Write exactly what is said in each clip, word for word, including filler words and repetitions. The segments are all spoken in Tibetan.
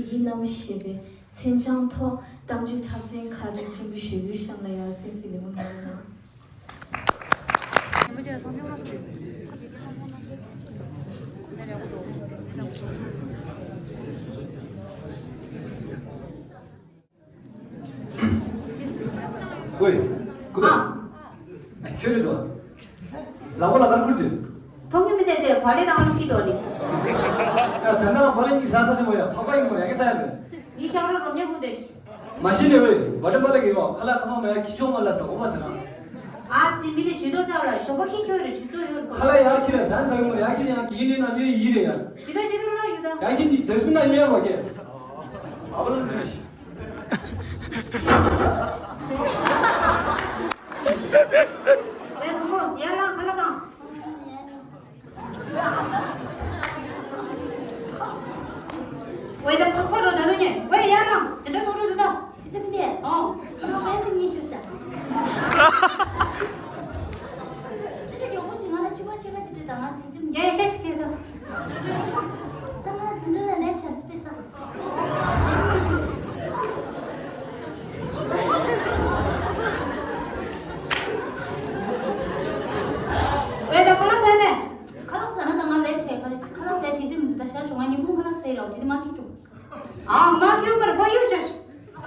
ཡིན་ནམ་ཞེས་པའི་མཚན་བྱང་ཐོག་གཏམ་རྒྱུད་འཁྲབ་ཚན་ཁག་ཅིག་སྤྱན་འབུལ་ཞུ་རྒྱུའི་གཤམ་ལ་ཡང་སེམས་སེམས་ལེགས་མོ་གནང་རོགས་གནང་། ཝེ། ཀུ་དོ། ཨ། ཤོད་རེད་དོ། ལ་བོ་ལ་གར་ཁུར་དུ། མཐོང་གི་མི་བསྡད་དེ་བ་ལེ་དང་ལུག་གི་དོ་ནི། ཡ་ད་ནང་བ་ལེ་གཉིས་ས་ས་སེ་མོ་ཡ་ཕག་པ་ཡིན་མོ་རེ་གེ་ས་ཡ་མེ། ནི་ཤག་རོ་རོ་ཉེ་གུ་དེ་ཤི། མ་ཤི་ནི་ཝེ་བ་ཏེ་མ་ལ་གི་ཡོ་ཁ་ལ་ཁ་སོང་མ་ཡ་ཁི་ཆོ་མ་ལ་ད་གོ་མ་ཟེར་ན། ཨ་ཙི་མི་དེ་ཇུས་གཏོགས་ཚ་ལ་ཞོགས་པ་ཁི་ཆོ་རེ་ཇུས་གཏོགས་ཡོད་གོ། ཁ་ལ་ཡ་ཁི་རེ་ཟན་ས་གི་མོ་ཡ་ཁི་ཡང་གི་ནི་ན་ཡོད་ཡི་རེ་ཡ། ཇུས་གཏོགས་ཇུས་གཏོགས་ལ་ཡོད་ད། ཡ་ཁི་ནི་དེ་སུ་ན་ཡོད་མ་གེ། ཨ་བ་ལ་ནི། ཨེ་བུ་མོ་ཡར་ལངས་ཁ་ལག་བཏང་། ཝེ་ད་ཕག་པ་རོ་ད་དུ་ཉན་ཝེ་ཡར་ལངས་དེ་འདྲ་སོང་རོ་དུ་ད། དེ་ཚེ་མི་དེ། ཨོ། ང་ཧ་ཡ་ད་གཉིས་ཤོར་ཤག་ཕྱི་དྲོ་མགྱོགས་པོ་ཅིག་ང་ལ་ཕྱུ་པ་ཕྱུ་པ་དེ་འདྲ་དང་ང་དེ་ཚེ་མི་དེ། ཡ་ཤ་ཤི་ཁེ་ད། ད་ང་འཛིན་གྲྭ་ལ་ལས་བྱ་སྤེལ་ས། ཝེ་ད་ཁོ་ལ་ཟ་ནས། ཁ་ལག་ཟ་ན་ད་ང་ལས་བྱས་ག་རེ་ཁ་ལག་ཟས་དུས་ཚོད་མི་འདུག་ད་ཤར་བྱུང་ང་ཉིན་གུང་ཁ་ལག་ཟས་རེད་དེ་དུས་མ་ཁྱི་འགྲོ། ཨ་མ་ཁྱི་འགྲོ་ཁོ་གཡུག་ཤར།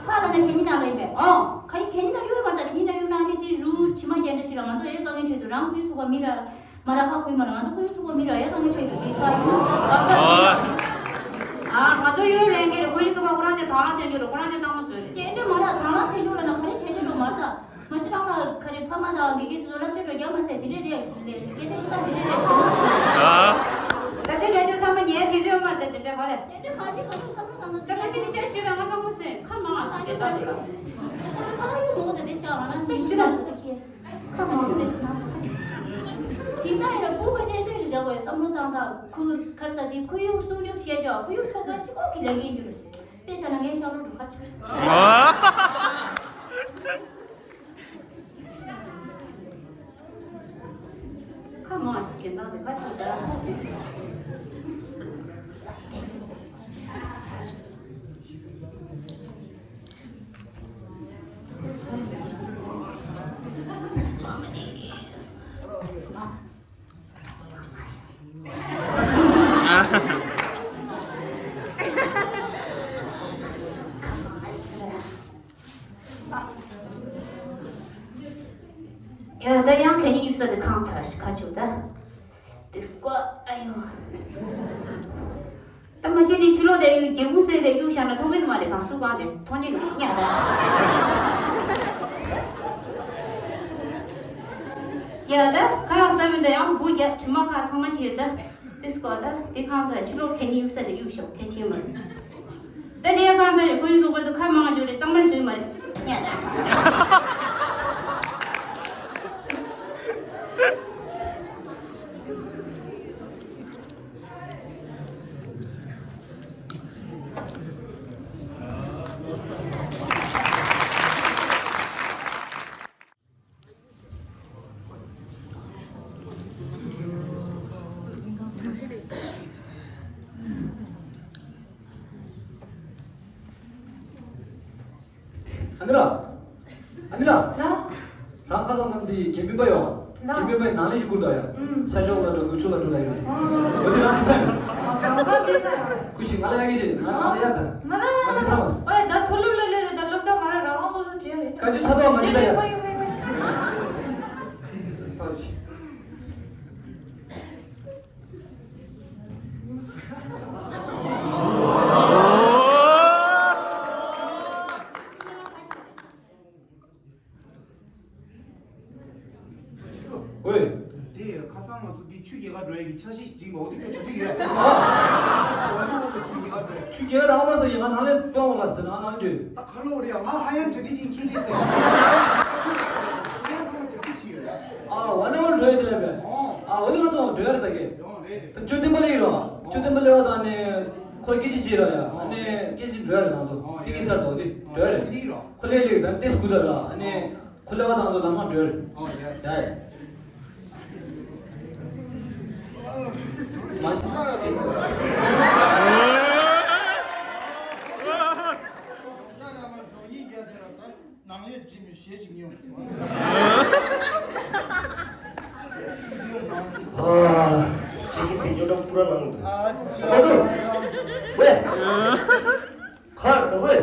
ཕ་ལ་ན་ཁྱེད་ཉིད་ན་ལས་པས། ཨ་ཁ་ཉིན་ཁྱེད་ཉིད་ན་གཡུག་མ་ད་ཁྱེད་ཉིད་ན་གཡུག་ན་ནི་དེ་རུ་ཕྱི་མ་རྒྱན་འདྲ་ཞིག་ར་ང་ཚོ་ཨེ་དཀའ་ངལ་འཕྲད་དུ་རང་ཁུལ་ཚོགས་པ་མི་ར་མ་ར་ཧ་ཁུལ་མ་ར་ང་ཚོ་ཁུལ་ཚོགས་པ་མི་ར་ཨེ་དཀའ་ངལ་འཕྲད་དུ་དེ་ཁ་ཡུག་ཨ་ང་ཚོ་གཡུག་ལས་འགན་རེད་ཁོ་གཡུག་ཚོགས་པ་ཁོ་རང་ཚོ་དང་རང་དེ་འགྱུར་རོ་ཁོ་རང་ཚོ་གཙང་མ་བཟོས་རེད། ཁྱེད་འདྲ་མ་ར་དང་རང་དེ་གཡུག་ལ་ན་ག་རེ་བྱས་ཆོག་རོ་མ་ར། མ་གཞི་རང་ལ་ག་རེ་ཕ་མ་དང་དགེ་རྒན་ཚོ་བསླབ་བྱ་སྤྲོད་རྒྱག་མ་ཟད་དེ་འདྲས་རེད་ལས་སྐད་ཆ་ཤི་ད་དེ་འདྲས་རེད། ཨ། ད་ཆ་རྒྱ་ཆོས་ཚང་མ་ཉལ་དེ་ཚོའི་མ་དེ་དེ་འདྲས་ག་རེ། དེ་འདྲས་མ་གཅིག་གང་ཐུབ་བསམ་བློ་བཏང་ན། ད་མ་གཞི་ནི་ཤ་ཞུས་ད་ང་ཚང་མ་སེ་ཁ་མང་ང་སེ་དེ་ད་ཆ་ཁ་ཡོད་མོ་དེ་དེ་ཤ་ང་ན་ཤ་ཞུས་ད་དེ་ཁ་མང་དེ་ཤ་ན། དེ་ས་ཡི་ར་བུ་ག་ཤ་དེ་རི་བཞག་པའི་བསམ་བློ་བཏང་ད་ཁུ་ཁར་ས་དེ་ཁུ་ཡུག་སྲུང་སྐྱོབ་བྱས་བྱ་ཁུ་ཡུག་ཚོགས་པ་གཅིག་པོ་གི་ལས་འགན་འགྱུར། དཔེ་བཞག་ན་ངའི་ཤག་ལོ་འགྲོ་ཁ་ཆུ། ཁ་མང་ཞིག་གི་ནང་དུ་ཁ་ཆུ་ད། ཡ་ད་ཡང་གད་སྙིགས་གཡུག་ས་དེ་ཁང་ཚར་ཞིག་ཁ་ཆུ་ད། དེ་སྐོ་ཨ་ཡོ། ད་མ་ཤེས་ནི་ཕྱི་ལོགས་དེ་གཡུག་རྒྱལ་པོ་སེ་དེ་གཡུག་བཞག་ན་མཐོང་གི་མ་རེད་གང་སུ་གང་དེ་མཐོང་གི་མ་ཉག་ད། ཡ་ད་ཁ་ལག་ཟ་མི་འདུག་ཡང་བུ་རྒྱ་དྲི་མ་ཁ་ཚང་མ་ཕྱིར་ད། དེ་སྐོར་ད་དེ་གང་ཚ་ཕྱི་ལོགས་གད་སྙིགས་གཡུག་ས་དེ་གཡུག་ཤོག་གལ་ཆེན་མ་རེད། ད་དེ་གང་ཚ་ཁོ་ཡི་གཟུགས་པོ་དུ་ཁ་མང་བྱུང་རེད་གཙང་མར་བཟོས་མ་རེད་ཉག་ད། ཨ་ནི་ལགས། ཨ་ནི་ལགས། ལགས། རང་ཁ་སང་ནང་འདི་དགེ་འཕེན་པ་ཡོད། ལགས། དགེ་འཕེན་པའི་ནང་ལས་ཤིག་བསྐུར་དང་ཡ། ཨུམ། ཤར་ཕྱོགས་ལ་འགྲོ་ནུབ་ཕྱོགས་ལ་འགྲོ་ལ་ཡོད། ཨོ། འོ་དེ་རང་ཁ་སང་ཡོད། ཨ་གང་ག་དེ་ད་ཡ། སྐུ་ཞིག་ང་ལ་ཡ་གི་ཞིག་ང་ལ་ཡ་ད། ང་ལ་ང་ལ་ང་ལ་ང་ལ། ཨོ་ད་ཐུ་ལུ་ལ་ལེ་རེ་ད་སློབ་གྲྭ་མ་ར་རང་རང་སོ་སོ་བྲིས་རེད། བཀའ་བཀྱོན་ཚ་ཐོག་མ་བྱེད་ད་ཡ། ཨོ་ཡོ་ཡོ་ཡོ། སོ་རི། ཨོའི། དེ་ཁ་སང་ང་ཚོ་འདི་ཆུ་རྒྱལ་ཁ་འགྲོ་ཡ་གི་འཆར་གཞི་ཞིག་བྱིན་པ་འོ་དེ་ཁྱོད་གྲ་སྒྲིག་ཡོད། འོ་དེ་འོ་དེ་ཆུ་རྒྱལ་ཁ་འགྲོ་ཡ། ཆུ་རྒྱལ་ཁ་ལ་ཨ་མ་ཟེར་ཡིན་ང་ནང་ལས་དཔོན་འོ་ལ་ཟེར་ནང་ནང་འདུས། ད་ཁ་ལོ་རེད་ཡ་ང་ཧ་ཡང་གྲ་སྒྲིག་བྱིན་ཁྱི་འདི་ཟེར། ཁྱི་ཡང་ཚང་མ་གྲ་སྒྲིག་བྱིན་ཡོད་ཡ། ཨ་འོ་ནང་འགྲོ་ཡ་དེ་ལས་པས། ཨོ། ཨ་འོ་དེ་ང་ཚོ་འགྲོ་ཡ་རེད་ད་གས། ཡོང་རེད་རེད། ད་ཆུ་ལྡན་པ་ལས་རོ། ཆུ་ལྡན་པ་ལས་བ་དང་ནི་ཁོ་སྐད་ཆ་བྱེད་ར་ཡ། ཨ་ནི་སྐད་ཆ་འགྲོ་ཡ་རེད་ང་ཚོ། ཨོ་དེ་གི་ཚར་དོ་དེ་འགྲོ་ཡ་རེད། འདི་རོ། ཁོ་ལས་ལེགས་དང་ཏེས་གུ་དར་ལ་ཨ་ནི་ཁོ་ལས་བ་དང་ཚོ་ལམ་སང་འགྲོ་རེད། ཨོ་ཡ། ཡ་ཡ། མ་ཤི། ཨ། ཅིག་གིས་དེ་ཉོ་ན་པུ་ར་ལངས་འདུག་ཨ་ཅོ། ཝེ། ཁར་དུ་ཝེ།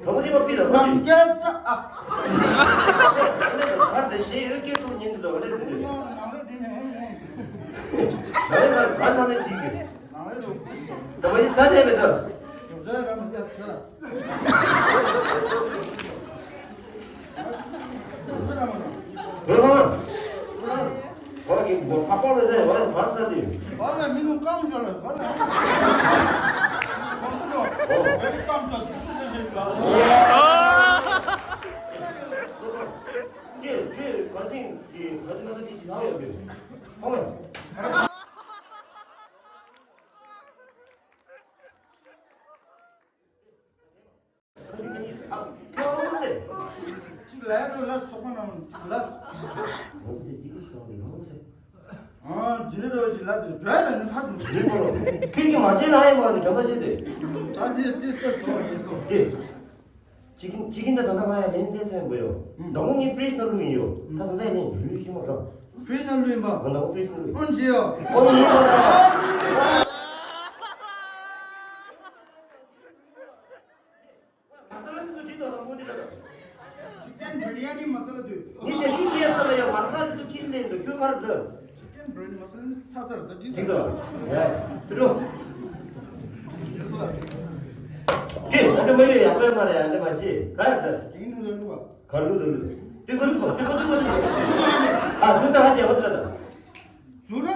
ག་མོ་དེ་མ་ཕི་ལ་ཁོ་ཅི། ནམ་རྒྱལ་ད་ཨ། ཁར་དུ་ཞེ་ཡོད་སྐད་ཐུག་ཉན་དུ་ལ་ཝེ་རེ་དུ། ད་ཝེ་ཁར་ཁར་ནང་ནས་ཅིག་གི། ད་ཝེ་ས་ནས་མེད་ད། ཨོ་ཧོ། ཨོ་ཀེ། ཁ་པར་ལ་ཟེར་བ་ལ་བར་ས་དེ། བར་ལ་མི་ནུ་ཀམ་ཤོ་ལ་བར་ལ། ཀམ་ཤོ་ཅི་ཅི་ཅི་ཅི། ཀེ་ཀེ་ག་ཅིང་ཀེ་ག་ཅིང་ང་ཚོ་ཅི་ཅི་ལྷག་ཡོད་པས། ཨོ་མ། གཅིག་ལ་ཡ་འགྲོ་ལ་ཚོགས་པ་ནང་གཅིག་ལ། ཨ་འདི་འདྲ་འགྲོ་ཞིག་ལ་དུ་བྲོས་ལ་ནི་ཧ་དུ་ཁྱོད་ཀྱི་མ་བྱེད་ན་ཡི་མ་ནི་དྲན་པ་བྱེད་དེ། ད་འདི་འདི་ཚོ་ཚོགས་ཡིན་སོ། དེ། ཅི་གིན་ཅི་གིན་ད་ད་ང་ཡ་ལན་ལན་ཚན་པོ་ཡོ། ད་ང་ངའི་ཕྲིཇ་ནང་བླུགས་ཡིན་ཡོ། ད་ད་ད་ལན་ལུས་ཀྱི་མ་ར། ཕྲིཇ་ནང་བླུགས་ཡིན་པ། ང་ད་ང་ཕྲིཇ་ནང་བླུགས་ཡིན། ཨོན་ཇི་ཡོ། ཨོན་ཇི་ཡོ། མ་ས་ལ་ཚོ་ཁྲིད་དང་རང་མོ་དེ་ལ། ཅིག་ཀན་བི་རི་ཡ་ནི་མ་ས་ལ་དུ། ནི་དེ་ཅིག་ཡས་ས་ལ་ཡ་མ་ས་ལ་དུ་ཁྱིམ་ལེན་དུ་ཁྱོད་ཕར་དུ། ཅིག་ཀན་བི་རི་ཡ་ནི་མ་ས་ལ་ནི་ཚ་ཚར་དུ་དྲིས་ས། ཅིག་དུ། ཡ། དུ་རུ། ཀེ་ཨ་འདྲ་མ་ཡོད་ཡག་པོ་མ་རེད། ཨ་འདྲ་མ་ཤེས་ག་རེ་དུ། ཀེ་ནི་ལ་ལུ་བ། ག་ལུ་དུ་ལུ། དུ་ག་ལུ་ག་དུ་ག་དུ་ག་དུ། ཨ་དུ་ད་ཧ་ཅང་བ་དུ་ད། ཟུར་ན་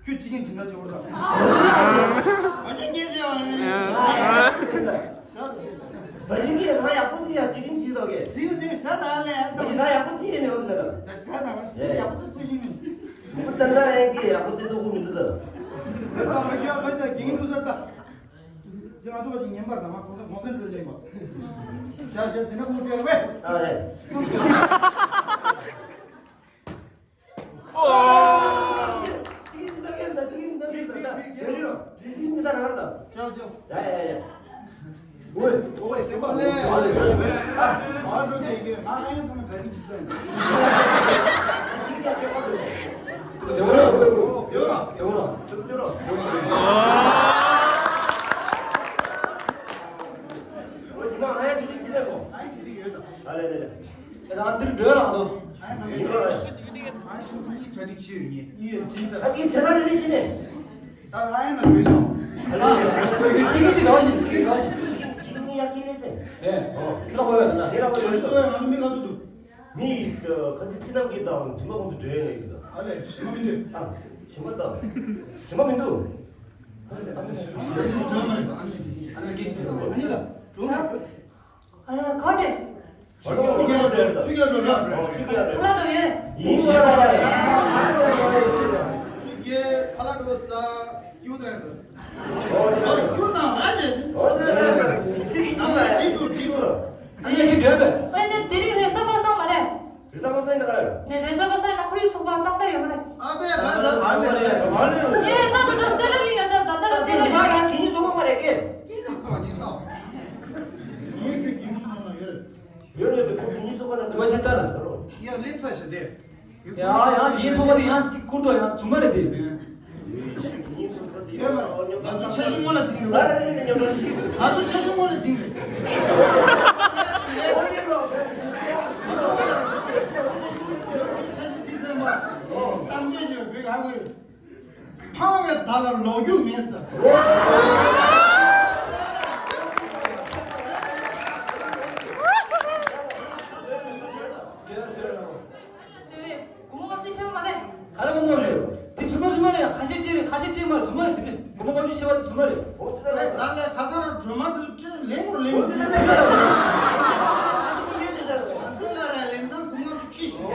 ཁྱོད་ཅི་ཡིན་ཇི་འདྲ་བྱེད་བར་དང་། བ་ཞིག་ངེས་ཤེས་བ་ནི། བ་ཞིག་ངེས་ང་ཡག་པོ་ཅི་ཡ་ཅི་ཡིན་ཇི་ལོ་གེ། ཅི་ཡིན་ཅི་ཡིན་ཤ་ད་ལེ་ཨ་ཙམ། ང་ཡག་པོ་ཅི་ཡིན་མེད་འོ་ན་ད། ད་ཤ་ད་ང་ཅི་ཡག་པོ་ད་ཅི་ཡིན་མིན། མུ་ཏན་ད་ཡ་གི་ཡག་པོ་ཅི་ཏོ་གུ་མི་འདུག་ད། ད་མ་རྒྱ་མ་ད་གིང་ལུ་ས་ད། ཅི་ང་ཚོ་བ་ཅི་ཉན་པར་ད་ང་གོང་ས་གོང་ས་འགྲོ་ལེན་པ། ཤ་ཤ་ཅི་ན་གུ་ཅེར་བེ། ཨ་རེ། རང་འདིར་འགྲོ་རང་དོ། ཡིན་པ། ང་ཤོག་གཉིས་གྲ་སྒྲིག་བྱས་ཡོད་ངས། ཡིན་ཡིན་ཅི་ཟེར། ཨ་ཀི་ཚེ་མ་རེ་རེ་ཕྱིན་ནས། ད་ང་ཡང་ན་བོད་ཤོག་ཨ་ལ་ཡིན། ཁྱི་གཉིས་ཀྱི་ག་བ་ཞིག་ཁྱི་གཉིས་ག་བ་ཞིག་ཁྱི་གཉིས་ཡ་ཀི་ལེ་ཟེར། ཨེ། ཁྱི་ལ་བོད་ཡོད་ན། ཁྱི་ལ་བོད་ཡོད་ན། ང་ལ་མི་ག་ཚོད་འདུག་མི་ཁ་ཚིག་ཚིག་ནམ་གྱི་དང་ཇི་མ་ཁོང་ཚོ་འགྲོ་ཡོད་ནས་ཡོད། ཨ་ལས་ཞི་མ་མི་འདུག་ཨ་ཞི་མ་དང་ཞི་མ་མི་འདུག་ཨ་ལས་ཨ་ལས་ཞི་མ་མི་འདུག་ཨ་ལས་སྐད་ཆ་དྲིས་ཨ་ནི་ལ་འགྲོ་མ། ཨ་ར་ཁ་ཏེ། ཆུ་རྒྱལ་རོ་ཆུ་རྒྱལ་རོ་ཆུ་རྒྱལ་རོ། ཁ་ལག་དུ་ཡོད། ཡིན་པ་ར། ཆུ་རྒྱལ་ཁ་ལག་དུ་ས་ཀྱུ་དང་རོ། ཨོ་ཀྱུ་ན་ང་ཅེ། ཨོ་ཀྱུ་ན་ང་ཅེ། ཨ་ནི་ཀྱི་འདོད་པས། ཨ་ནི་དེ་རིང་རེས་གཟའ་པ་སངས་མ་རེད། རེས་གཟའ་པ་སངས་ཡིན་ན་ག་རེ། ནས་རེས་གཟའ་པ་སངས་ཡིན་ན་ཁོར་ཡུག་ཚོགས་པ་གཙང་སྦྲ་ཡོད་མ་རེད། ཨ་པའི་ང་ད་ད་ད་ད་ད་ད་ད་ད་ད་ད་སེ་ལ་ཡིན་ཡོད་ད་ད་ད་ད་སེ་ལ་ཡིན། ང་ད་དེ་ཉིད་ཚོགས་པ་མ་རེད་ཀྱེ། ཡིན་ཡོད་ཀྱི་ཡིན་ཚོགས་པ་ཡོད་རེད། ཡོད་རེད་པས་ཁོ་དེ་ཉིད་ཚོགས་པ་ན་ད་མ་ཆེ་ད་ལ་ཡ་ལེགས་ས་ཞེ་དེ། ཡང་ཡང་ཡིན་ཚོགས་པ་དེ་ཡང་གཅིག་བསྐུར་ཏོ་ཡང་རྫུན་མ་རེད་དེ། ང་ཚོ་ཆ་ཤས་སྔོན་ལ་འདིང་རེད། ང་ཚོ་ཆ་ཤས་སྔོན་ལ་འདིང་རེད། ཆ་ཤས་འདི་ཚོ་མ་གཏམ་རྒྱུད་ཀྱི་བོད་ཧ་གོ་ཡོད། ཕངས་པའི་བརྡ་ལ་ལོག་རྒྱུ་མེད་ཟེར། སྒོར་མོ་ལྔ་བཅུ་ཤོར་མ་རེད། ག་རེ་སྒོར་མོ་རེད། དེ་རྫུན་མ་རྫུན་མ་རེད། ཁ་ཤས་སྤྲད་རེད། ཁ་ཤས་སྤྲད་མ་རེད། རྫུན་མ་རེད། དེ་ནི་སྒོར་མོ་ལྔ་བཅུ་ཤོར་བ་དེ་རྫུན་མ་རེད། ཨོ་དེ་ལ་ལ་ལ་ཁ་སང་ར་སྒྲོལ་མ་དེ་ཚོ་སྤྲད་ལེན་དགོས་ལེན་དགོས། ང་ཚོ་ཉོས་ནས་ཟེར། ང་ཚོ་ལ་ར་ལེན་ཚང་སྒོར་མོ་ལྔ་བཅུ་ཁྱི་ཞིག་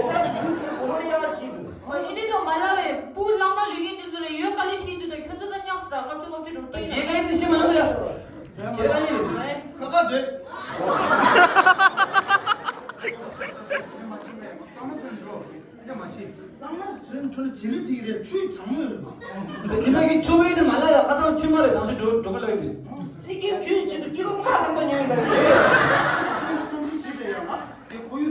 ཨོ་ཡ་ཆི་འདུག་ཨོ་ཡིན་ནི་ཏོ་མ་ལ་བས་པུ་བླ་མ་ལུས་ཡིན་དེ་ཚོ་ལ་ཡོད་ག་ལེ་ཤི་འདུག་ད་ཁྱོད་ཚོ་ད་ཉག་སི་ར་ལྔ་བཅུ་ལྔ་བཅུ་འགྲོ་དེ་རྒྱལ་ཁའི་དེ་ཤི་མ་ལ་ཡ། ཁ་ཁ་སྡོད། ཨ་ནི་མ་བྱེད། གཙང་མ་ཟོས་ཆོག་ན་བྱེད་ལུགས་ཐིག་རེད། ཆུའི་གྲང་མོ་ཡོད་པ། འདི་མ་གི་ཆུ་བོའི་ནི་མ་ལ་ཡ་ཁ་ཚང་ཆུ་མ་རེད། དང་ཤི་འགྲོ་འགྲོ་གི་ལ་ཡིན། ཅི་སྐད་ཆུའི་ཆེད་དུ་སྐྱེ་བ་སྔ་དང་པོ་ཉོས་ཡིན་པ་རེད། བསམ་ཚུལ་ཞིག་དེ་ཡང་ཨ་དེ་ཁོ་ཡུ།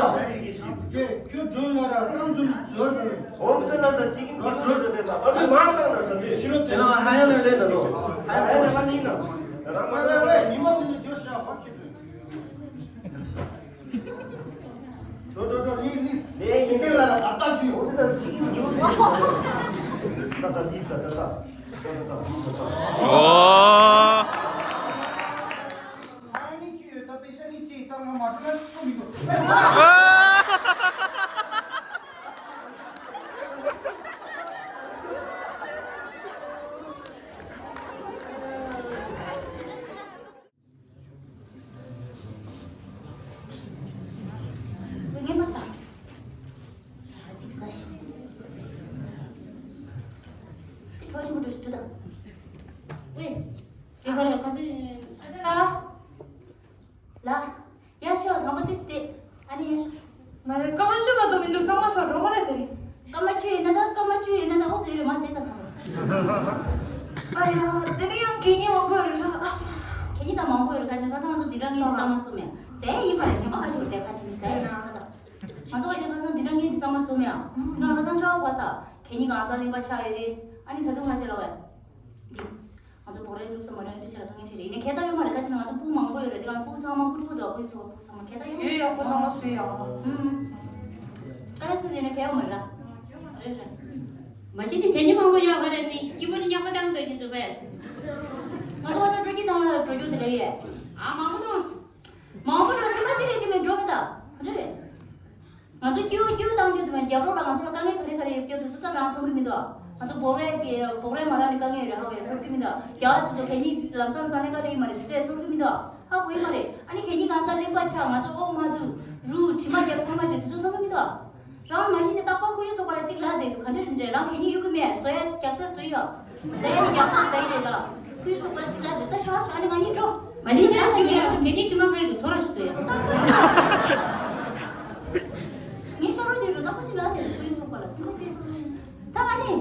ཁྱོད་སྒྲོན་ལ་ར་རྐང་འཛུལ་ཟོར་ཟོར། ཧོབ་ཏུ་ན་ས་གཅིག་གིས་འགྱུར་འགྲོ་འདོད་པས་མ། ཨ་ནི་མང་གང་ན་ས་དེ། ཕྱི་ལོ་དེ་ན་ཧ་ཡང་ལས་ལས་ན་ལོ། ཧ་ཡང་ལས་མ་ནི་ན། རང་མ་ལ་བས་ཉི་མ་དེ་ནི་འགྱུར་ཤག་བ་ཁྱེད་དུ། འགྲོ་འགྲོ་འགྲོ་ལི་ལི། ལས་ཡིན་ལས་ལ་ལ་ད་ལྟ་ཞུ། ཧོབ་ཏུ་ན་ས་གཅིག་གིས་འགྱུར་འགྲོ་འདོད་པས། ད་ད་འདི་ད་ད་ད། ད་ད་ད་འདི་ད་ད། ཨོ། ཨ་ནི་ཁྱོད་ད་པེ་ས་ནི་ཅི་ད་ང་མ་ཐུབ་ན་ཆོ་མི་དགོས། ངས་མ་ཟ། ཅིག་ཟ་ཞིག་དེ་གྲོ་ཞིམ་པོ་འགྲོ་ཞིག་འདུག་ད། ཝེ། དེ་ག་རེ་ཁ་སི་ཨ་ལ། ལ། ཡ་ཤོ་དང་པོ་དེ་སྟེ། ཨ་ནི་ཡ་ཤོ། མ་རེད། སྐར་མ་བཅུ་མ་གཏོགས་མི་འདུག་ཚང་མ་ཤོ་འགྲོ་མ་རེད་དེ། སྐར་མ་བཅུ་ཡིན་ན་ད་སྐར་མ་བཅུ་ཡིན་ན་ད་ཨོ་ཙི་རེད་མ་དེ་ད་ག་རེད། ཨ་ཡ་དེ་ནི་ཡང་གད་སྙིགས་མང་པོ་རེད་ར། གད་སྙིགས་ད་མང་པོ་ཡོད་རེད། ཁ་ཆེ་ཁ་ཚང་ང་ཚོ་འདི་འདྲ་ངས་གཙང་མ་བཟོ་མེད། ཟས་ཡིན་པ་རེད། ཉི་མ་ཁ་ཤོར་དེ་ཁ་ཆེ་མི་ཟས་ཡིན་ས་ད། ང་ཚོ་ཁ་ཆེ་ཁ་ཚང་འདི་འདྲ་ངས་འདི་གཙང་མ་བཟོ་མེད་ཨ། འདི་ནང་ཁ་ཚང་ཆར་པ་བ་ས། གད་སྙིགས་གང་ཚང་གླིང་པ་ཆགས་ཡོད་རེད། ཨ་ནི་ད་དུང་ཁ་ཆེ་ལ་བས། འདི། ང་ཚོ་བོག་རའི་ལུགས་སུ་མ་རེད་འདི་ཆེ་ལ་ཐོག་ངན་ཆེ་རེད། ཡིན་ནའི་ཁྱད་ད་ཡོད་མ་རེད། ཁ་ཆེ་ན་ང་ཚོ་སྤུ་མང་པོ་ཡོད་རེད། འདི་ལ་སྤུ་ཚང་མ་སྤུ་ཐུག་འདུག་སྤུ་ཚོ་སྤུ་ཚང་མ་ཁྱད་ད་ཡོད་མ་རེད། ཡོད་ཡོད་སྤུ་ཚང་མ་སུས་ཡོད། ཧུམ། ཀ་ར་སུ་ཡིན་ན་ཁྱད་ཡོད་མ་རེད་ར། རེད་རེད། མ་གཞི་ནི་དེ་ཉིད་མང་པོ་ཡོད་མ་རེད། ནི་སྐྱིད་པོ་ནི་ཉག་པ་བཏང་འདོད་བཞིན་འདུག་པས། ང་ཚོ་ང་ཚོ་སྤྲོ་སྐྱིད་བཏང་ལ་འགྲོ་རྒྱུ་དེ་རེད་ཡས། ཨ་མང་པོ་བཏང་། མང་པོ་འགྲོ་ཚིག་མ་གཅིག་རེ་གཅིག་མིན་འགྲོ་མི་ད། རེད་རེད། ང་ཚོ་སྐྱིད་པོ་སྐྱིད་པོ་བཏང་རྒྱུ་དེ་མིན་རྒྱབ་ལོགས་ལ་ང་ཚོ་ལ་དཀའ་ངལ་ག་རེ་ག་རེ་ཡོད་རྒྱུ་དེ་ཚོ་ད་རང་མཐོང་གི་མི་འདུག་ང་ཚོ་བོག་རའི་གི་བོག་རའི་མ་རང་ནི་དཀའ་ངལ་ཡོད་རེད། ཧ་གོ་ཡ་ཚོར་གི་མི་འདུག་རྒྱ་བ་དེ་ཚོ་གད་སྙིགས་ལམ་སང་ས་ནས་ག་རེ་ཡིན་མ་རེད། དེ་ཚོ་ཚོར་གི་མི་འདུག་ཧ་གོ་ཡི་མ་རེད། ཨ་ནི་གད་སྙིགས་གང་ཚ་གླིང་པ་ཆགས། ང་ཚོ་ཨོ་མ་དུ་རུ་དྲི་མ་རྒྱབ་ཚང་མ་བྱེད་དེ་ཚོ་ཚོར་གི་མི་འདུག་རང་མ་གཞི་ནས་རྟག་པར་ཁོར་ཡུག་ཚོགས་པ་ལ་གཅིག་ལབ་བསྡད་འདུག་ག་འདྲ་རེད་འདྲ། རང་གད་སྙིགས་གཡུག་གི་མེད། བཟོ་ཡ་རྒྱབ་རྩ་བཟོ་ཡ། ཟ་ཡ་ནི་རྒྱབ་རྩ་ཟ་ཡི་རེད་ལ། ཁོར་ཡུག་ཚོགས་པ་ལ་གཅིག་ལབ་བསྡད། ད་ཤོག་ཤོག་ཨ་ནི་ང་གཉིས་འགྲོ། མ་གཞི་ཤོག་ཤོག་ཡ་གད་སྙིགས་དྲི་མ་ཕ་ཡི་དུ་ཚོར་ར་ཞིག་འདུག་ཡ། ངས་ཤོག་རོ་དེ་རུ་ད་ཁོ་ཅིག་ལབ་བསྡད་འདུག་ཁོར་ཡུག་ཚོགས་པ་ལ་སེམས་ཁུར་སྤེལ། ད་ཨ་ནི།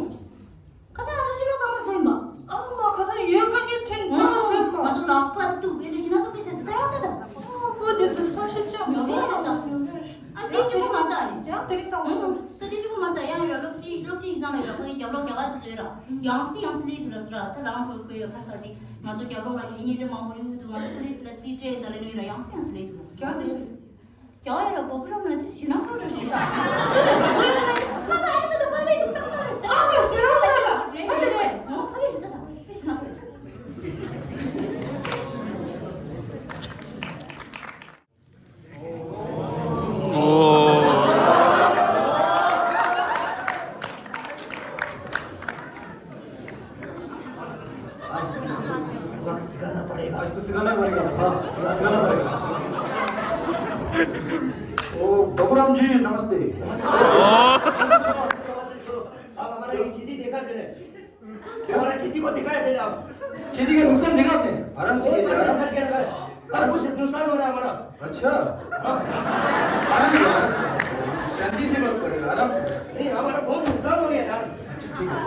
ཁ་སང་ང་ཚོ་ཕྱི་ལོགས་གཙང་མ་བཟོས་ཡིན་པ། ཨ་མ་ཁ་སང་ཡོད་དཀའ་ངལ་འཕྲད་གཙང་མ་བཟོས་ཡིན་པ། ང་ཚོ་ལག་པ་གཏུབ་པའི་འདྲ་ཞིག་སྣ་ཚོགས་པའི་ཆ་ཞིག་ད་ཡག་ད་ད། ཨོ་དེ་ཚོ་བསམ་ཤེས་ཅང་མ་ཡོད་རེད་ད། ཨ་དེ་གཅིག་པོ་མ་ད་རེད། ཡང་དེ་རིང་གཙང་མ་བཟོས། ད་དེ་གཅིག་པོ་མ་ད་ཡང་ཡོད་ར། སློབ་སྤྱི་སློབ་སྤྱི་ཡིན་ཙང་ལ་ཡོད་ར། ཁོ་ཡི་རྒྱབ་ལོགས་རྒྱ་གར་དེ་ཚོ་ཡོད་ར། ཡང་སེ་ཡང་སེ་སླེབས་འདུག་ལ་སུ་ར། ད་རང་ཚོ་ཁོའི་ཁ་ས་དེ་ང་ཚོ་རྒྱབ་ལོགས་ལ་གད་སྙིགས་འདྲ་མང་པོ་ཡོད་འདུག་ང་ཚོ་པུ་ལིས་ལ་རྩིས་སྤྲད་ད་ལ་ནོ་ཡོད་ར། ཡང་སེ་ཡང་སེ་སླེབས་འདུག་ལ་སུ་ར། རྒྱ་གར་དེ་ཚོ། རྒྱ་ཡ་ར་བོད་པ་རང་ན་དེ་ཞི་ན་ཁོ་ར་རེད་ད། ཨ་མ་ཞི་རང་ལ་ལ་རེད་རེད་རེད། ནོ་ཕ་གི་རེད་ད། དེ་ཞི་ན་ཁོ་རེད། आज तो सिखाना पड़ेगा। आज तो सिखाना पड़ेगा। हाँ, सिखाना पड़ेगा। ओ, बाबूराम जी, नमस्ते। आप हमारा ये खेती देखा है पहले? क्या? हमारा खेती को देखा है पहले आप? खेती का नुकसान देखा आपने? आराम से वो कीजिए, नुकसान आराम। कर क्या कर? सब कुछ नुकसान हो रहा है हमारा। अच्छा। आराम से, आराम से। शांति से बात करेगा, आराम से। नहीं, हमारा बहुत नुकसान हो गया यार। अच्छा, ठीक है।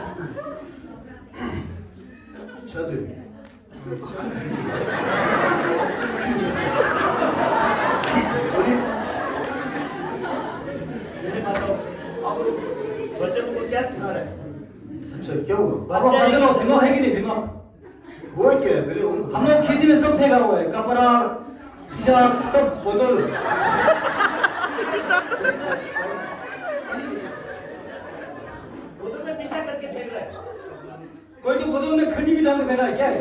अच्छा, दे। बोलिए। मेरे पास आओ। आप बच्चे लोग को क्या सिखा रहे हैं? अच्छा, क्या हुआ? बच्चे पापा, बच्चे लोग दिमाग है कि नहीं, दिमाग? वो क्या है? पहले वो हम लोग खेती में सब फेंका हुआ है, कपड़ा, पेशाब, सब बोतल। बोतल में पेशाब करके फेंक रहा है। कोई तो बोतल में खंडी भी डाल के फेंका है, क्या है?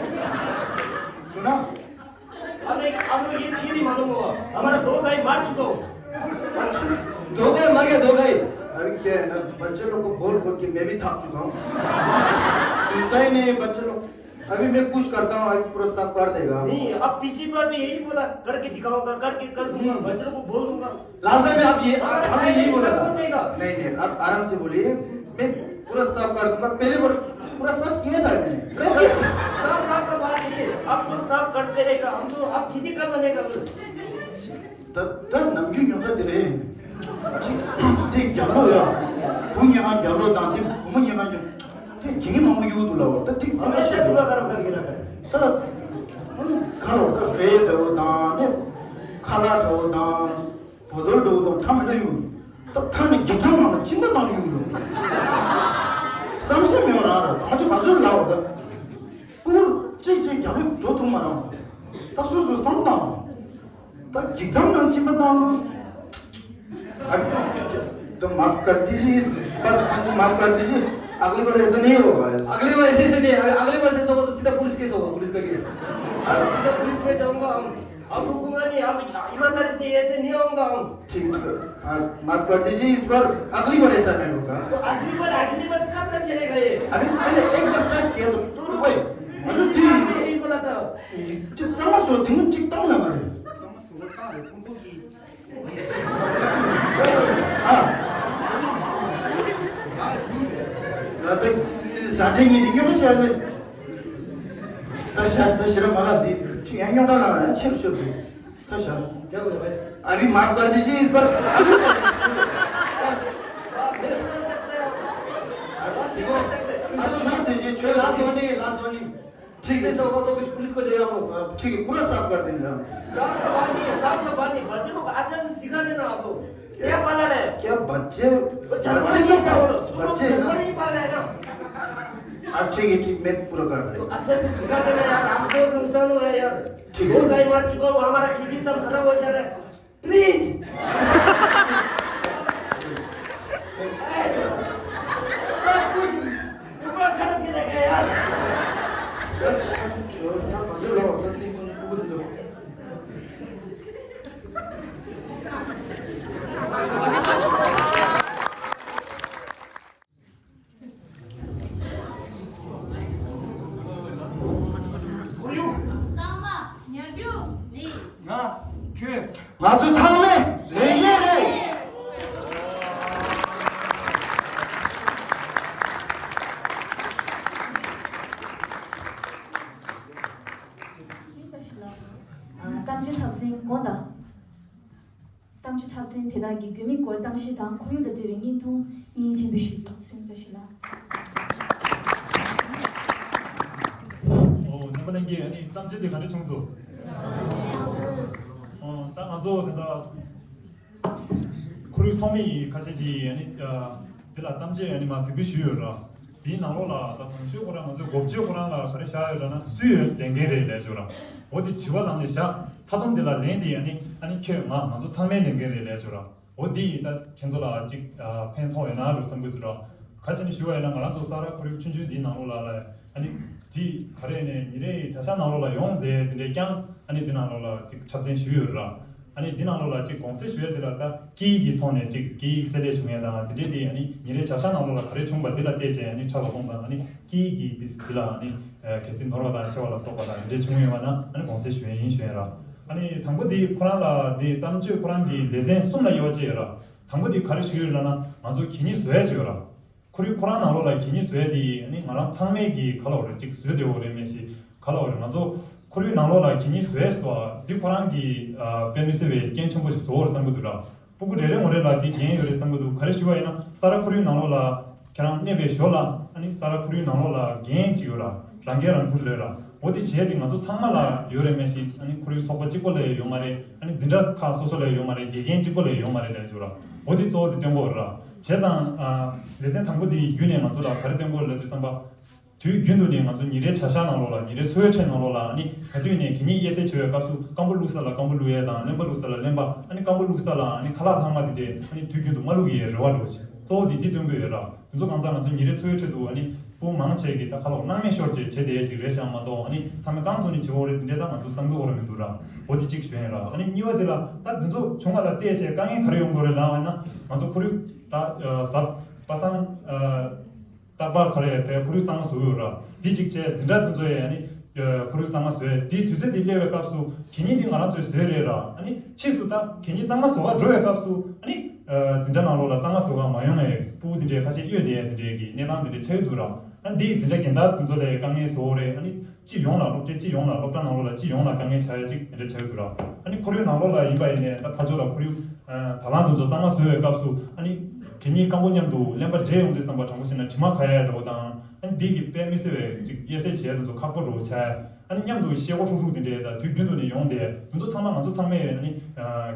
सुना? हमें, हम लोग ये, ये भी मालूम हुआ, हमारा दो गाय मार चुका हूँ। दो गाय मर गया, दो गाय। अभी क्या है ना, बच्चे लोग को बोल बोल के मैं भी थक चुका हूँ। सुनता ही नहीं है बच्चे लोग। अभी मैं कुछ करता हूँ, अभी पूरा साफ कर देगा। नहीं, अब पीसी पर भी यही बोला, करके दिखाऊंगा, करके कर दूंगा, हम्म। बच्चे लोग को बोल दूंगा। लास्ट टाइम में आप ये, हाँ, आपने यही नहीं, बोला सब था। बोल देगा। नहीं, नहीं, आप आराम से बोलिए। मैं पूरा साफ कर दूंगा, पहले बार पूरा साफ किया था मैंने। साफ, साफ का बात नहीं है। अब तुम साफ करते रहेगा, हम तो अब खेती कर बनेगा बोलो। ད་ད་ནམ་རྒྱུན་ཉོ་ས་དེ་རེད། ཅིག་དེ་རྒྱབ་ལོག་ཡ། བུ་ཉེ་མ་རྒྱབ་ལོག་དང་དེ་བུ་མོ་ཉེ་མ་ཉོ། དེ་གྱིན་མང་པོ་ཡོད་འདུག་ལ། ད་དེ་ང་ལ་ཤ་དུ་ལ་ཁ་ར་ཁ་གི་ལ་ཁ། ད་ཨ་ནི་ག་རོ་ད་རེད་འདྲ་བོ་དང་ནི་ཁ་ལག་འདྲ་བོ་དང་། བོ་དོར་འགྲོ་དང་ཐ་མི་འདྲ་ཡོང་། ད་ཐ་ནི་རྒྱུག་ཐང་ནང་ལ་གཅིན་པ་བཏང་ཡོང་འགྲོ། བསམ་ཤེས་མེད་པ་རང་རེད། ང་ཚོ་ག་ཚོད་ལབ་པ་ད། ཀུར་གཅིག་གཅིག་རྒྱབ་ལོག་འགྲོ་ཐུབ་མ་རང་། ད་སོ་སོ་བསམ་བཏང་། ད་རྒྱུག་ཐང་ནང་གཅིན་པ་བཏང་འགྲོ། तो माफ कर दीजिए, इस बार हमको माफ कर दीजिए, अगली बार ऐसा नहीं होगा। अगली बार ऐसे से नहीं, अगली बार से होगा तो सीधा पुलिस केस होगा, पुलिस का केस। अरे सीधा पुलिस में जाऊंगा हम। अब रुकूंगा नहीं, अब ईमानदारी से ऐसे नहीं होगा हम। ठीक है, हाँ, माफ कर दीजिए, इस बार अगली बार ऐसा नहीं होगा। तो अगली बार, अगली बार कब तक चलेगा ये? अभी पहले एक बार सेट किया तो, तो वही, मतलब, नहीं बोला था। चुप, समझ लो, दिन चुप, तंग लगा रहे। ཨ། ད་ཟ་འདྲེ་གཉིས་དེ་ཉོ་ཤ་ལེ། ད་ཤ་ད་ཤི་ར་མ་ལ་དེ་ཁྱི་ཡང་ཉོ་ད་ལ་ར་ཆེར་ཤོར་དུ། ད་ཤ། अभी माफ कर दीजिए, इस बार। छोड़ दीजिए, छोड़ दीजिए। ठीक है। ऐसा होगा तो फिर पुलिस को देगा वो। हाँ, ठीक है, पूरा साफ कर देंगे हम। साफ का बात नहीं है, साफ का बात नहीं। बच्चे लोग को अच्छा से सिखा देना आप लोग। क्या पाला रहे हैं? क्या बच्चे? वो जानवर बच्चे नहीं तो था, वो लोग, तुम लोग बच्चे हैं ना। जानवर नहीं पाल रहे हैं ना। हाँ, ठीक है, ठीक, मैं पूरा कर देंगे। तो अच्छे से सिखा देना यार, हमको नुकसान हुआ है यार। ठीक है। दो गाय मार चुका हूँ, हमारा खेती सब खराब हो जा रहा है। प्लीज। सब कुछ ऊपर खत्म के देखे यार। ཁོར་ཡུག་གཙང་མ་ཉར་རྒྱུ་ནི། ང་ཁྱོད། ང་ཚོ་ཚང་མས་ལས་འགན་རེད། གཏམ་རྒྱུད་ཐབས་ཟིན་དགོངས་དག་གཏམ་རྒྱུད་འཐབ་འཛིང་དེ་དག་གི་རྒྱུས་མེད་སྐོར་གཏམ་བཤད་དང་ཁོར་ཡུག་དང་འབྲེལ་བའི་བརྙན་ཐུང་སྙིང་ཆེན་པོ་ཞིག་ལགས། ཚེ་རིང་བཀྲ་ཤིས་ལགས། ཨོ། རྣམ་པ་ལྷན་རྒྱས། ཨ་ནི་གཏམ་བཤད་དེ་ག་འདྲ་བྱུང་སོང་། ཨོ། ད་ང་ཚོ་ད་ལྟ་ཁོར་ཡུག་ཚོགས་མི་ཡི་ཁ་ཤས་ཀྱིས་ཨ་ནི་འདི་ལ་གཏམ་བཤད་ཨ་ནི་མ་གཟིགས་པོ་ཞུས་ཡོད་ར། དེའི་ནང་ལོགས་ལ་ད་དང་ཤོས་ཁོ་རང་ང་ཚོའི་འགོ་བརྗོད་ཁོ་རང་ལ་ག་རེ་བཞག་ཡོད་ལབ་ན། སུའི་ལས་འགན་རེད་ལབ་ཞོར་ར། འོ་དེ་དྲི་བ་ལམ་ནས་བཞག་མཐའ་སྡོམ་དེ་ལ་ལན་དེ་ཨ་ནི་ཨ་ནི་ཁྱོད་ང་ང་ཚོ་ཚང་མའི་ལས་འགན་རེད་ལབ་ཞོར་ར། འོ་འདི་ཡིས་ད་ཁྱེད་ཚོ་ལ་ཅིག་ཕན་ཐོགས་ཡོད་ན་རུ་བསམ་གྱི་འདུག་ར། ག་ཅི་ནས་ཞུ་བ་ཡིན་ན། ང་རང་ཚོ་ས་ར་ཁོར་ཡུག་ཆུང་ཆུང་འདིའི་ནང་ལོགས་ལ་ལ་ཨ་ནི་འདི་ག་རེ་ནས་ཉིན་རེའི་བྱ་གཞག་ནང་ལོགས་ལ་ཡོང་བསྡད་དེ་འདྲས་ཀྱང་ཨ་ནི་འདི་ནང་ལོགས་ལ་ཅིག་འཁྲབ་སྟོན་ཞུས་ཡོད་ར། ཨ་ནི་འདི་ནང་ལོགས་ལ་ཅིག་དགོངས་སེལ་ཞུ་ཡ་འདི་ལ་ད་སྐད་ཡིག་གི་ཐོག་ནས་ཅིག་སྐད་ཡིག་གསལ་ལེ་བྱུང་ཡ་དང་དེ་འདྲས་དེ་ཨ་ནི་ཉིན་རེའི་བྱ་གཞག་ནང་ལོགས་ལ་ག་རེ་བྱུང་པ་འདི་ལ་བལྟས་བྱས་ཨ་ནི་འཁྲབ་པ་སོང་ཙང་ཨ་ནི་སྐད་ཡིག་གི་འདི་འདི་ལ་ཨ་ནི་གལ་སྲིད་ནོར་བ་དང་ཆེ་བ་ལ་སོགས་པ་དང་དེ་འདྲས་བྱུང་ཡོད་པ་ན་ཨ་ནི་དགོངས་སེལ་ཞུ་ཡ་ཡིན་ཞུ་ཡ་ར། ཨ་ནི་དང་པོ་འདི་ཁོ་རང་ལ་འདི་གཏམ་བརྗོད་ཁོ་རང་གི་ལེ་ཚན་གསུམ་ལ་དབྱེ་བ་ཕྱེ་ཡོད་ར། དང་པོ་འདི་ག་རེ་ཞུ་ཡོད་ལབ་ན། ང་ཚོ་གད་སྙིགས་བཟོ་ཡ་ཅིག་ཡོད་ར། ཁོར་ཡུག་ཁོ་རང་ནང་ལོགས་ལ་གད་སྙིགས་བཟོ་ཡ་དེ་ཨ་ནི་ང་རང་ཚང་མས་ཀྱི་ག་ལབ་དགོས་རེད། ཅིག་བཟོས་བསྡད་ཡོད་རེད་མེད་ཞེས་ག་ལབ་དགོས་རེད། ང་ཚོ་ཁོར་ཡུག་ནང་ལོགས་ལ་གད་སྙིགས་བཟོ་ཡ་ཞིག་འདུག་ཨ། འདི་ཁོ་རང་གི་ཨ་དཔེ་མི་སྲིད་པའི་རྐྱེན་ཆེན་པོ་ཞིག་བཟོ་བ་རེད་བསམ་གྱི་འདུག་ར། སྤུ་གུ་རེ་རེ་ངོ་རེ་ལ་འདི་འགན་ཡོད་རེད་བསམ་གྱི་འདུག་ག་རེ་ཞུ་བ་ཡིན་ན། ས་ར་ཁོར་ཡུག་ནང་ལོགས་ལ་ཁྱེད་རང་གནས་པའི་ཞོར་ལ་ཨ་ནི་ས་ར་ཁོར་ཡུག་ནང་ལོགས་ལ་འགན་ཅིག་ཡོད་ར། རང་འགན་རང་འཁུར་ལོས་ར། འོ་དེ་བྱས་ཏེ་ང་ཚོ་ཚང་མ་ལ་ཡོད་རེད་མེད་ཞེས། ཨ་ནི་ཁོར་ཡུག་ཚོགས་པ་གཅིག་པོ་ལ་ཡོད་མ་རེད། ཨ་ནི་འཛིན་གྲྭ་ཁག་སོ་སོ་ལ་ཡོད་མ་རེད། དགེ་རྒན་གཅིག་པོ་ལ་ཡོད་མ་རེད་ལབ་ཞོར་ར། འོ་དེ་གཙོ་བོ་དེ་སྟོན་གྱི་ཡོད་ར། བྱས་ཙང་ཨ་ལེ་ཚན་དང་པོ་དེ་ཡི་བརྒྱུད་ནས་ང་ཚོ་ལ་ག་རེ་སྟོན་གྱི་ཡོད་རེད་ལབ་དུས་ཙམ་པ། དུས་རྒྱུན་དུ་ནས་ང་ཚོ་ཉིན་རེའི་བྱ་གཞག་ནང་ལོགས་ལ། ཉིན་རེའི་འཚོ་བའི་ཁྲོད་ནང་ལོགས་ལ་ཨ་ནི་ག་དུས་ནས་གད་སྙིགས་དབྱེ་གསེད་བྱེད་པའི་སྐབས་སུ་སྐམ་པོ་བླུགས་ས་ལ་སྐམ་པོ་བླུགས་ཡས་དང་། རློན་པ་བླུགས་ས་ལ་རློན་པ། ཨ་ནི་སྐམ་པོ་བླུགས་ས་ལ་ཨ་ནི་ཁ་ལག་ལྷག་མ་དེ་འདྲས་ཨ་ནི་དུས་རྒྱུན་དུ་མ་བླུགས་ཡས་རེ་བ་འདྲ་བོ་ཞིག་གཙོ་བོ་དེ་འདི་སྟོན་གྱི་ཡོད་ར། དེ་ཚོ་གང་ཚང་ང་ཚོ་ཉིན་རེའི་འཚོ་བའི་ཁྲོད་དུ་ཨ་ནི་སྤུ་གུ་མང་ཆེ་གིས་ད་ཁ་ལོག་སྣང་མེད་ཤོར་བྱས་བྱེད་བསྡད་ཡས་ཅིག་རེད་བཞག་མ་གཏོགས། ཨ་ནི་ཚང་མས་རྐང་བཙུགས་ནས་བྱེད་དགོས་རེད་དེ་འདྲས་ད་ང་ཚོ་བསམ་གྱི་ཡོད་ར་མི་འདུག་ར། འོ་དེ་གཅིག་ཞུ་ཡས་ར། ཨ་ནི་གཉིས་པ་དེ་ལ་ད་འདི་ཚོ་བྱུང་བ་ལ་བལྟས་བྱས་དཀའ་ངལ་ག་རེ་ཡོང་དགོས་རེད་ལབ་ན། ང་ཚོ་ཁོར་ཡུག་ད་གཟབ་པ་སངས་ཨ། རྟག་པར་ག་རེ་བས་ཁོར་ཡུག་གཙང་མ་བཟོ་གི་ཡོད་ར། འདི་གཅིག་བྱས། འཛིན་གྲྭ་དེ་ཚོ་ཡས་ཨ་ནི་ཁོར་ཡུག་གཙང་མ་བཟོས། དེའི་དུས་ཚོད་དེ་སླེབས་པའི་སྐབས་སུ་གད་སྙིགས་དེ་ང་རང་ཚོས་བཟོས་རེད་ར། ཨ་ནི་ཕྱིས་སུ་ད་གད་སྙིགས་གཙང་མ་བཟོ་ག་འགྲོ་བའི་སྐབས་སུ་ཨ་ནི་འཛིན་གྲྭ་ནང་ལོགས་ལ་གཙང་མ་བཟོ་ག་མ་ཡོང་ངས་ ཕྲུ་གུ་དེ་འདྲས་ཁ་ཤས་གཡོལ་བསྡད་ཡ་དེ་འདྲས་ཀྱི་གནས་སྟངས་དེ་འདྲས་ཆགས་ཀྱི་འདུག་ར། ཨ་ནི་འདི་ཡི་འཛིན་གྲྭ་རྒན་དར་དེ་ཚོ་ལ་དཀའ་ངལ་བཟོ་འོ་རེད། ཨ་ནི་སྤྱི་ཡོངས་ལ་སློབ་གྲྭའི་སྤྱི་ཡོངས་ལ་སློབ་གྲྭ་ནང་ལོགས་ལ་སྤྱི་ཡོངས་ལ་དཀའ་ངལ་ཆགས་ཡ་ཅིག་དེ་འདྲས་ཆགས་ཀྱི་འདུག་ར། ཨ་ནི་ཁོར་ཡུག་ནང་ལོགས་ལ་ཡིན་པ་ཡིན་ནའི་ད་ཕར་ཕྱོགས་ལ་ཁོར་ཡུག་ད་ལང་དེ་ཚོ་གཙང་མ་བཟོ་བའི་སྐབས་སུ་ཨ་ནི་གད་སྙིགས་སྐམ་པོ་མཉམ་དུ་རློན་པ་འདྲེས་ཡོང་དུས་ཙམ་པ་དྲང་པོ་བཤད་ན་དྲི་མ་ཁ་ཡ་འདྲ་བོ་དང་ཨ་ནི་འདི་གི་དཔེ་མི་སྲིད་པའི་ཅིག་དབྱེ་གསལ་བྱེད་ཡ་དེ་ཚོ་ཁག་པོ་འདྲ་བོ་ཆགས་ཡ། ཨ་ནི་མཉམ་དུ་ཤེལ་སྒོ་ཧྲུག་ཧྲུག་དེ་འདྲས་དང་དུས་རྒྱུན་དུ་ནས་ཡོང་དེ་དེ་ཚོ་ཚང་མ་ང་ཚོ་ཚང་མས་ཨ་ནི་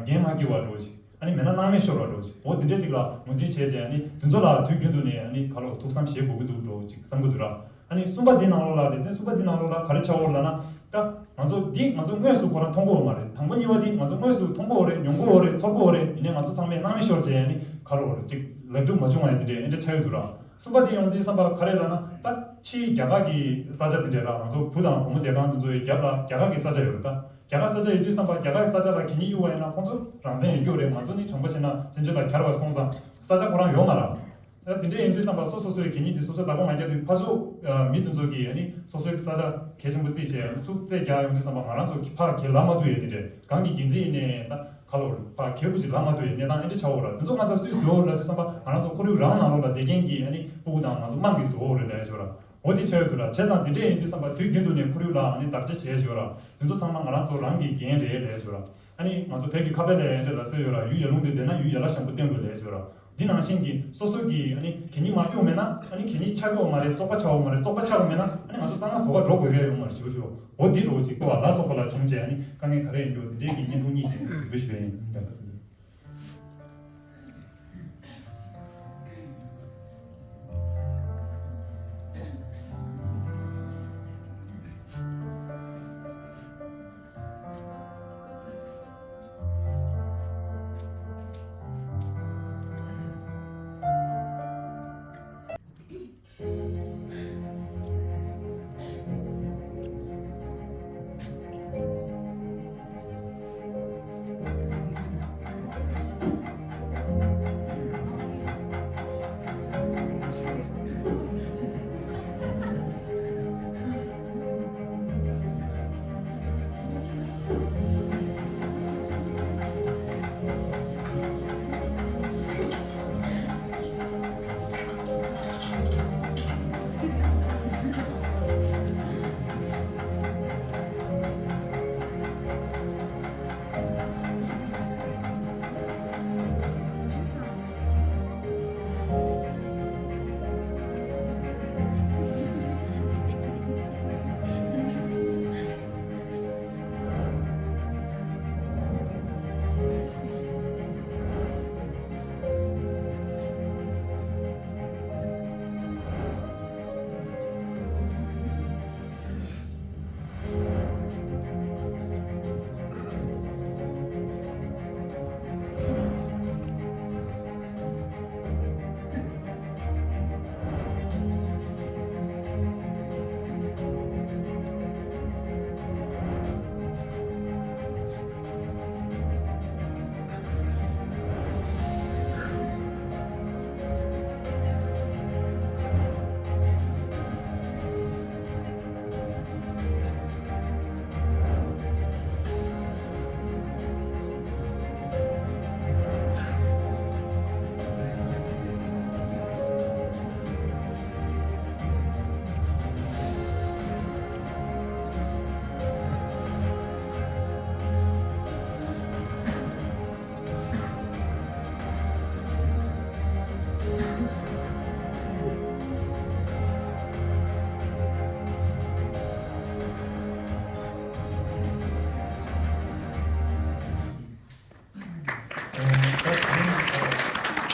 འགན་མ་འཁྱེར་བ་འདྲ་བོ་ཅིག་ཨ་ནི་མེད་ན་སྣང་མེད་ཤོར་བ་འདྲ་བོ་ཅིག་འོ་དེ་འདྲས་ཅིག་ལ་ངོས་འཛིན་བྱས་རྗེས་ཨ་ནི་དེ་ཚོ་ལ་དུས་རྒྱུན་དུ་ནས་ཨ་ནི་ག་ལོ་ཐུགས་བསམ་བཞེས་དགོས་ཀྱི་འདུག་འདྲ་བོ་ཅིག་བསམ་གྱི་འདུག་ར། ཨ་ནི་གསུམ་པ་འདི་ནང་ལོགས་ལ་ལེ་ཚན་གསུམ་པ་འདི་ནང་ལོགས་ལ་ག་རེ་ཆགས་འོང་ལབ་ན། ད་ང་ཚོ་འདི་ང་ཚོ་དངོས་སུ་ཁོ་རང་མཐོང་གི་ཡོད་མ་རེད། དང་པོ་གཉིས་པ་འདི་ང་ཚོ་དངོས་སུ་མཐོང་གི་ཡོད་རེད། མྱོང་གི་ཡོད་རེད། ཚོར་གི་ཡོད་རེད། ཡིན་ནའི་ང་ཚོ་ཚང་མས་སྣང་མེད་ཤོར་བྱས་ཨ་ནི་ག་ལོ་ཅིག་ལེགས་གྲུབ་མ་བྱུང་བ་ཡང་དེ་འདྲས་ཨེ་འདྲས་ཆགས་ཡོད་འདུག་ར། གསུམ་པ་དེ་ཡོང་དུས་བསམ་པ་ག་རེ་ལབ་ན། ད་ཕྱིའི་རྒྱ་གར་གྱི་ས་ཆ་དེ་འདྲས་ར། ང་ཚོ་བུ་དང་བུ་མོ་བསྡད་ཁང་དེ་ཚོ་ཡི་རྒྱབ་ལ་རྒྱ་གར་གྱི་ས་ཆ་ཡོད་རེད། ད་རྒྱ་གར་ས་ཆ་ཡོད་དུས་བསམ་པ་རྒྱ་གར་གྱི་ས་ཆ་ལ་གད་སྙིགས་གཡུག་པ་ཡིན་ན་ཁོང་ཚོ་རང་བཙན་ཡོད་རྒྱུ་རེད། ང་ཚོ་ནི་དྲང་པོ་བཤད་ན་བཙན་བྱོལ་ལ་གྱར་བ་སོང་ཙང་ས་ཆ་ཁོ་རང་ཡོད་མ་རེད། ད་དེ་འདྲས་ཡིན་དུས་བསམ་པ་སོ་སོ་སོའི་གད་སྙིགས་དེ་སོ་སོས་བདག་པོ་མ་རྒྱག་དུས་ཕར་ཕྱོགས་མི་དེ་ཚོ་གིས་ཨ་ནི་སོ་སོའི་ས་ཆ་གལ་ཆེན་པོ་བརྩིས་བྱས་ཚུར་རྩིས་རྒྱག་ཡོང་དུས་བསམ་པ་ང་རང་ཚོ་ཕར་གྱེས་ལབ་མ་ཐུབ་ཡས་དེ་འདྲས། གང་གི་འགན་འཛིན་ཡིན་ནའི་ད་ག་ལོ་རེད། ཕར་གྱེས་པོ་ཞིག་ལབ་མ་ཐུབ་ཡས་གནས་སྟངས་ཨེ་འདྲས་ཆགས་འོ་ར། དེ་ཚོ་ང་ཚོ་སུས་བཟོ་འོ་ལབ་དུས་བསམ་པ་ང་རང་ཚོ་ཁོར་ཡུག་རང་ནང་ལོགས་ལ་བསྡད་མཁན་གྱི་ཨ་ནི་ཕྲུ་གུ་དང་ང་ཚོ་དམངས་ཀྱིས་བཟོ་འོ་རེད་ལབ་ཡས་ཆོག་ར། འོ་དེ་ཆགས་ཡོད་འདུག་ར། བྱས་ཙང་དེ་འདྲས་ཡིན་དུས་བསམ་པ་དུས་རྒྱུན་དུ་ནས་ཁོར་ཡུག་ལ་ཨ་ནི་བདག་གཅེས་བྱས་ཆོག་ར། དེ་ཚོ་ཚང་མ་ང་རང་ཚོ་རང་གི་འགན་རེད་ལབ་ཡས་ཆོག་ར། ཨ་ནི་ང་ཚོ་བོད་ཀྱི་ཁ་དཔེ་ལ་ཡང་འདྲ་ལབ་སྲོལ་ཡོད་ར། ཡུལ་ཡར་ཀླུང་དུ་བསྡད་ན་ཡུལ་ཡར་ལ་ཞང་པོ་བསྟེན་དགོས་ལབ་ཡས་ཡོད་ར། འདི་ནང་བཞིན་གྱི་སོ་སོ་གི་ཨ་ནི་གད་སྙིགས་མར་གཡུག་མེད་ན་ཨ་ནི་གད་སྙིགས་ཆགས་ཀྱི་ཡོད་མ་རེད། བཙོག་པ་ཆགས་ཡོད་མ་རེད། བཙོག་པ་ཆགས་ཡོད་མེད་ན་ཨ་ནི་ང་ཚོ་གཙང་མ་བཟོ་ག་འགྲོ་དགོས་ཀྱི་ཡོད་མ་རེད། ཞུ་ཞུ་འོ་འདི་འདྲ་བོ་ཅིག་ལ་སོགས་པ་ལ་བྱུང་རྗེས་ཨ་ནི་དཀའ་ངལ་ག་རེ་ཡིན་རྒྱུ་འདི་འདྲས་ཀྱི་བརྙན་ཐུང་གཉིས་ཅིག་གཟིགས་འབུལ་ཞུ་ཡ་ཡིན། ད་ག་སོ། ད་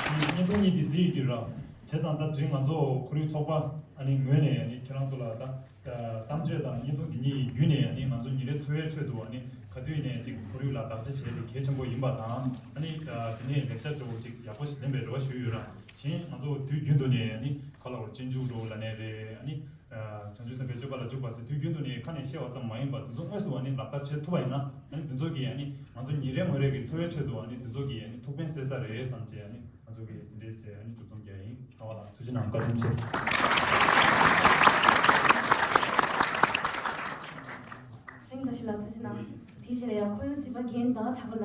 དེ་རིང་བརྙན་ཐུང་གཉིས་འདི་གཟིགས་ཡོད་ཀྱི་ར། བྱས་ཙང་ད་དེ་རིང་ང་ཚོ་ཁོར་ཡུག་ཚོགས་པ་ཨ་ནི་ངོས་ནས་ཨ་ནི་ཁྱེད་རང་ཚོ་ལ་ད་གཏམ་བརྗོད་དང་བརྙན་ཐུང་འདི་གཉིས་བརྒྱུད་ནས་ཨ་ནི་ང་ཚོ་ཉིན་རེའི་འཚོ་བའི་ཁྲོད་དུ་ཨ་ནི་ག་དུས་ནས་ཅིག་ཁོར་ཡུག་ལ་བདག་གཅེས་བྱས་ཏེ་གལ་ཆེན་པོ་ཡིན་པ་དང་ཨ་ནི་དེ་ནས་ལེགས་ཆ་འདྲ་བོ་ཅིག་ཡག་པོ་ཞིག་ལེན་པའི་རེ་བ་ཞུ་ཡོད་ར། གཞན་ང་ཚོ་དུས་རྒྱུན་དུ་ནས་ཨ་ནི་ག་ལ་བར་སྤྱོད་འཇུག་འདྲ་བོ་ལབ་ནའི་རེད། ཨ་ནི་བྱང་ཆུབ་སེམས་དཔའི་སྤྱོད་པ་ལ་འཇུག་པ་ཟེར་དུས་རྒྱུན་དུ་ནས་ཁ་ནས་བཤད་པ་ཙམ་མ་ཡིན་པར་དེ་ཚོ་དངོས་སུ་ཨ་ནི་ལག་བསྟར་བྱེད་ཐུབ་པ་ཡིན་ན་ཨ་ནི་དེ་ཚོ་གིས་ཨ་ནི་ང་ཚོ་ཉིན་རེ་ངོ་རེ་གི་འཚོ་བའི་ཁྲོད་དུ་ཨ་ནི་དེ་ཚོ་གིས་ཨ་ནི་ཐུགས་ཕན་གསོས་ས་རེད་བསམ་བྱས་ཨ་ནི་ང་ཚོ་གིས་དེ་འདྲས་བྱས་ཨ་ནི་མཇུག་སྡོམ་རྒྱག་ཡིན། ཚང་མ་ལ་ཐུགས་རྗེ་གནང་། བཀའ་དྲིན་ཆེ། སྤྲིན་བཀྲ་ཤིས་ལགས་ཐུགས་རྗེ་གནང་། དེ་རྗེས་ལ་ཡང་ཁོར་ཡུག་རྩིས་པ་རྒན་དང་བྱ་དགའ་